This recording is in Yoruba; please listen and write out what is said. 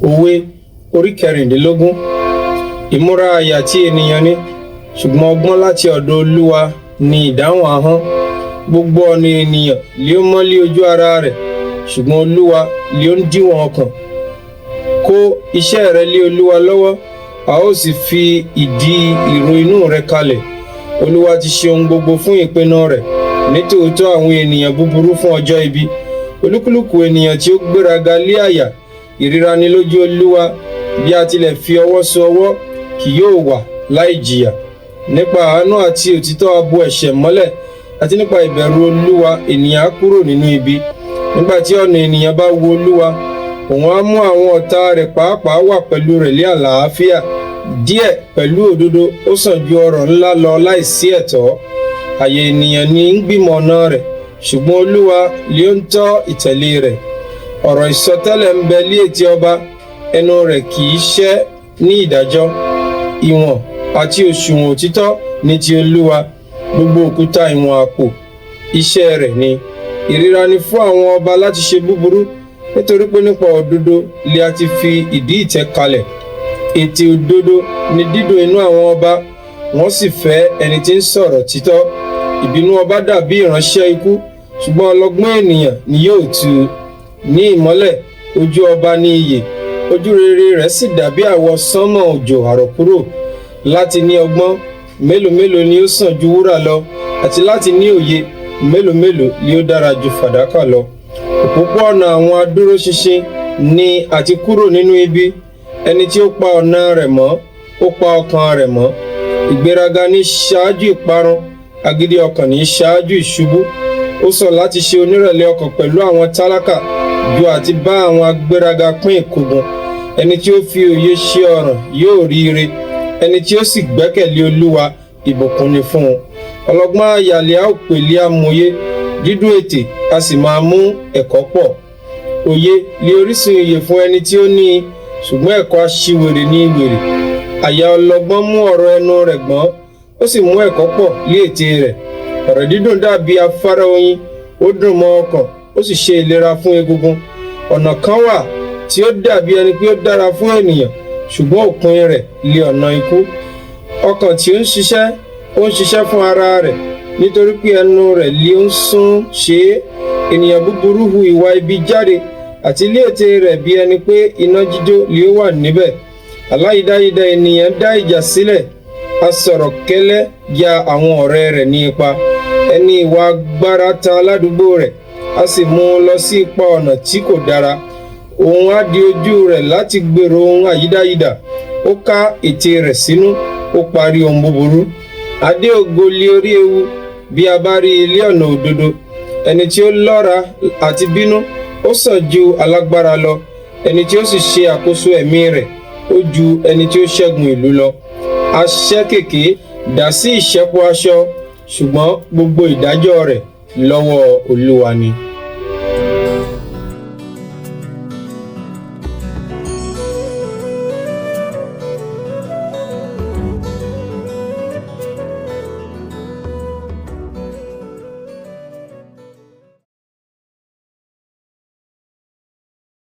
Òwe orí 16. Ìmúra àyà tí ènìyàn ní, ṣùgbọ́n ọgbọ́n láti ọ̀dọ̀ Olúwa ni ìdáhùn ahọ́n. Gbogbo ọ̀nà ènìyàn li ó mọ́ lé ojú ara rẹ̀, ṣùgbọ́n Olúwa li ó ń díwọ̀n ọkàn. Kó iṣẹ́ rẹ lé Olúwa lọ́wọ́, a ó sì fi ìdí ìrò inú rẹ kalẹ̀. Olúwa ti ṣe ohun gbogbo fún ìpinnu rẹ̀, nítòótọ́ àwọn ènìyàn búburú fún ọjọ́ ibi. Olúkúlùkù ènìyàn tí ó gbéraga lé àyà, ìríra ni lójú Olúwa. Bí a tilẹ̀ fi ọwọ́ so ọwọ́, kì yóò wà láì jìyà. Nípa àánú àti òtítọ́ a bo ẹ̀ṣẹ̀ mọ́lẹ̀, àti nípa ìbẹ̀rù Olúwa ènìyàn á kúrò nínú ibi. Nígbà tí ọ̀nà ènìyàn bá wu Olúwa, òun á mú àwọn ọ̀tá rẹ̀ pàápàá wà pẹ̀lú rẹ̀ lé àlàáfíà. Díẹ̀ pẹ̀lú òdodo ó sàn ju ọrọ̀ ńlá lọ láìsí ẹ̀tọ́. Àyà ènìyàn ní ń gbìmọ̀ ọ̀nà rẹ̀, ṣùgbọ́n Olúwa li ó ń tọ́ ìtẹ̀lé rẹ̀. Ọ̀rọ̀ ìsọtẹ́lẹ̀ ń bẹ lé etí ọba, ẹnu rẹ̀ kì í ṣẹ́ ní ìdájọ́. Ìwọ̀n àti òṣùwọ̀n òtítọ́ ní ti Olúwa, gbogbo òkúta ìwọ̀n àpò iṣẹ́ rẹ̀ ni. Ìríra ni fún àwọn ọba láti ṣe búburú, nítorí pé nípa òdodo li a ti fi ìdí ìtẹ́ kalẹ̀. Ètè òdodo ni dídùn inú àwọn ọba, wọ́n sì fẹ́ ẹni tí ń sọ̀rọ̀ títọ́. Ìbínú ọba dàbí ìránṣẹ́ ikú, ṣùgbọ́n ọlọ́gbọ́n ènìyàn ni yóò tú u. Ní ìmọ́lẹ̀ ojú ọba ní ìyè, ojú rere rẹ̀ sì dàbí àwọsánmọ̀ òjò àrọ̀kúrò. Láti ní ọgbọ́n, mélòó mélòó ni ó sàn ju wúrà lọ, àti láti ní òye, mélòó mélòó ni ó dára ju fàdákà lọ. Òpópó-ọ̀nà àwọn adúróṣinṣin ni àti kúrò nínú ibi. Ẹni tí ó pa ọ̀nà rẹ̀ mọ́, ó pa ọkàn rẹ̀ mọ́. Ìgbéraga ní ṣáájú ìparun, agídí ọkàn ní ṣáájú ìṣubú. Ó sàn láti ṣe onírẹ̀lẹ̀ ọkàn pẹ̀lú àwọn tálákà ju àti bá àwọn agbéraga pín ìkógun. Ẹni tí ó fi òye ṣe ọ̀ràn yóò rí ire, ẹni tí ó sì gbẹ́kẹ̀lé Olúwa, ìbùkún ni fún un. Ọlọ́gbọ́n àyà li a ó pè lé amòye, dídùn ètè a sì máa mú ẹ̀kọ́ pọ̀. Òye li orísun ìyè fún ẹni tí ó ní i, ṣùgbọ́n ẹ̀kọ́ aṣiwèrè ní wèrè. Àyà ọlọ́gbọ́n mú ọ̀rọ̀ ẹnu rẹ̀ gbọ́n, ó sì mú ẹ̀kọ́ pọ̀ lé ètè rẹ̀. Ọ̀rọ̀ dídùn dàbí afárá oyin, ó dùn mọ́ ọkàn, ó sì ṣe ìlera fún egungun. Ọ̀nà kan wà tí ó dàbí ẹni pé ó dára fún ènìyàn, ṣùgbọ́n òpin rẹ̀ lé ọ̀nà ikú. Ọkàn tí ó ń ṣiṣẹ́, ó ń ṣiṣẹ́ fún ara rẹ̀, nítorí pé ẹnu rẹ̀ lé ó ń sún ṣe é. Ènìyàn búburú hu ìwà ibi jáde, àti ilé ètè rẹ̀ bí ẹni pé iná jíjó lé ó wà níbẹ̀. Aláyídáyídá ènìyàn dá ìjà sílẹ̀, a sọ̀rọ̀ kẹ́lẹ́ ya àwọn ọ̀rẹ́ rẹ̀ ní ipa. Ẹni ìwà agbára ta aládùúgbò rẹ̀, a sì mú un lọ sí ipa ọ̀nà tí kò dára. Òun á di ojú rẹ̀ láti gbèrò ohun àyídáyidà, ó ká ètè rẹ̀ sínú, ó parí ohun búburú. Adé ògo lé orí ewu, bí a bá rí ilé ọ̀nà òdodo. Ẹni tí ó lọ́ra àti bínú, ó sàn ju alágbára lọ. Ẹni tí ó sì ṣe àkóso ẹ̀mí rẹ̀, ó ju ẹni tí ó ṣẹ́gun ìlú lọ. Aṣẹ́ kèké dà sí ìṣẹ́po aṣọ, ṣùgbọ́n gbogbo ìdájọ́ rẹ̀ lọ́wọ́ Olúwa ni.